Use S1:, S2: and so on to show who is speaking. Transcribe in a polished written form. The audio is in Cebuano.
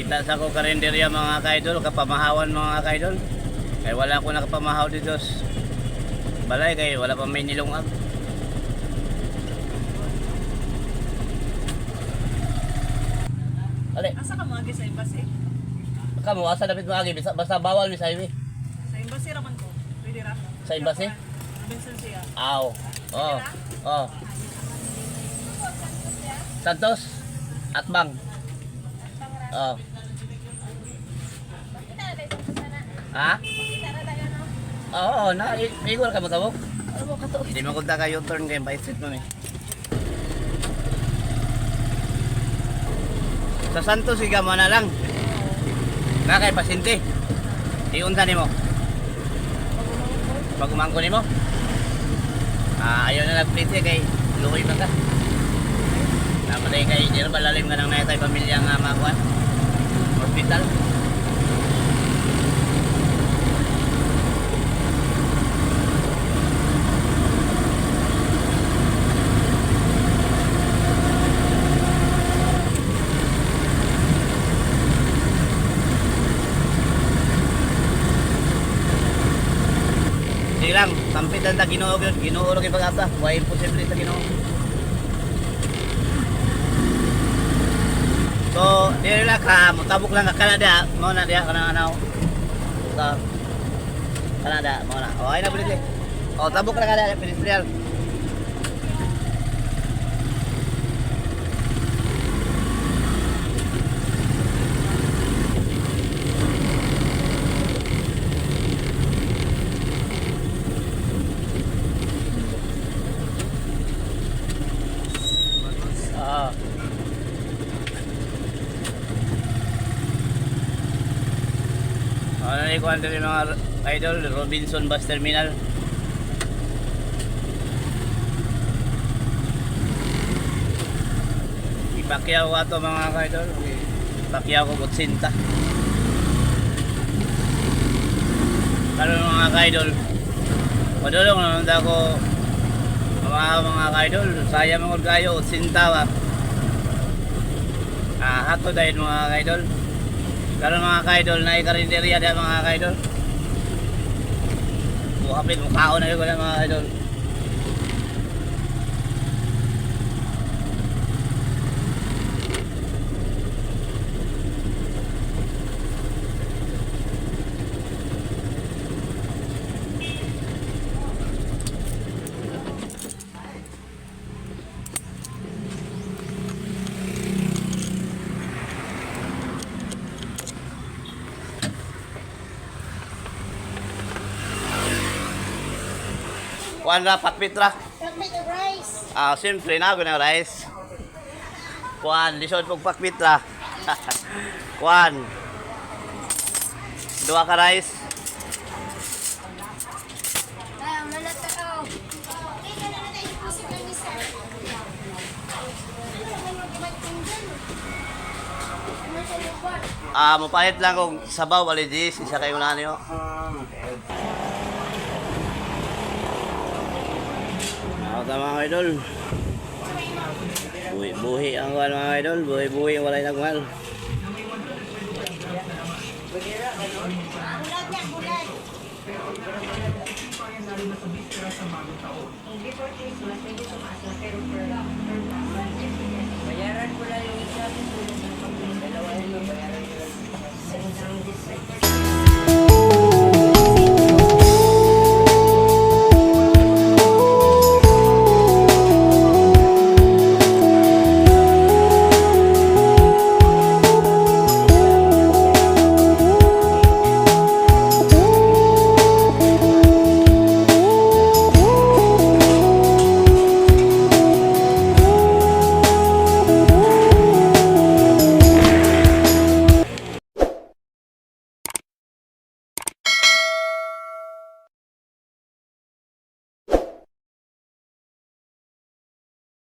S1: Kita sa ko karinderya, mga kaidol, kapamahawan, mga kaidol. Kay wala ko nakapamahaw dito sa balay kay wala pa may nilungag. Ale,
S2: Asa ka mga sa embassy?
S1: kamo asa dapat mo agi basta, basta bawal mi sa highway.
S2: Sa embassy raman ko. Pwede ra.
S1: Sa embassy?
S2: Robinson siya.
S1: Aw. Oh. Oh. Santos Atbang. Oh. Ha? Oo, na igor ka mo tabok. Hindi mo kunta ka U-turn kay baisit mo eh. Sa Santos iga mo na lang. Na kay pasyente. Iunsa nimo. Pag umangko nimo. Ah, ayaw na nagplite kay luoy man ka. Namatay kay di ba lalim ka ng natay pamilya nga makuan. Hospital. Sige lang, sampitan ta Ginoo gyud, Ginoo ra kay pag-asa. Way imposible sa Ginoo. So, dili lang ka, mutabok lang ka Canada, mao na diha kana anaw. Sa Canada, mao na. Oh, ay na pwede. Oh, tabok lang ka pedestrian. Ah. Ano ni kuan diri, mga idol, Robinson Bus Terminal. Ipakyaw ato, mga idol. Ipakyaw ko kutsinta. Karon, mga idol, padulong naman ako mga idol, sayang mga kayo, kutsinta ba. Ah, hato dahil, mga idol. Karon, mga kaidol, na ikarinderya diha, mga kaidol. Buhapin mukhaon na yun wala, mga kaidol. Kuan ra pakpit ra.
S3: Pakbit of rice.
S1: Ah, siyempre na ako ng rice. Kuan, lisod pog pakpit ra. Kuan. Duha ka rice.
S3: Ah, malata oh. Eh, kana na tayo isip lang ni sir. Ano naman yung gimatong dyan? Ano sa lugar?
S1: Ah, mopalit lang kog sabaw alijis, isa kay una niyo. Ako ta, mga idol. Buhi, buhi ang kuan, mga idol, buhi buhi ang walay nagmahal.
S3: Bulag na, bulag.
S4: Bayaran ko lang yung isa.